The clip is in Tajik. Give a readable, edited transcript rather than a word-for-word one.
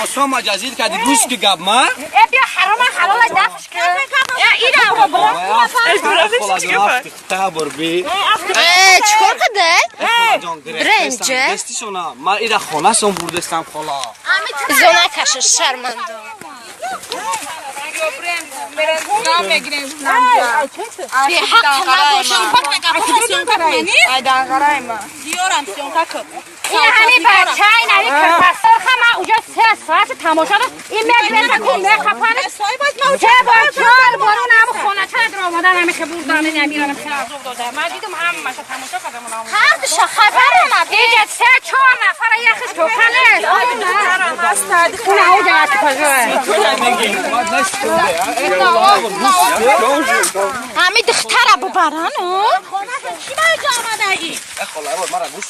Либосо ма ҷазир кардӣ, гӯш ки гап ма. Э, биё, ҳарома ҳалола дафш ки. Э, ира Табор би. Э, чикор кадай? Бренҷа? Гестишона. Ма ира хонасон бурдестам, хола. Зона каша, шармандо. Беҳақ набошам. Ин ҳами бача, ин ҳами кирпасорха, ма уҷа 3 соат тамошо дошт. Ин мегирета ку мехапанаш. Се бор, чор бор он ҳаму хонача дар омадан, ҳами хе бурдан, ин амирам хе азоб дода. Ма дидум, ҳамаша тамошо кардам он. Ҳардуша хабар омад. Иҷа се чор нафара яхиш тока нест. Уна уҷа ати кожое. Ҳами духтара бубаран. Хола, мара гӯш.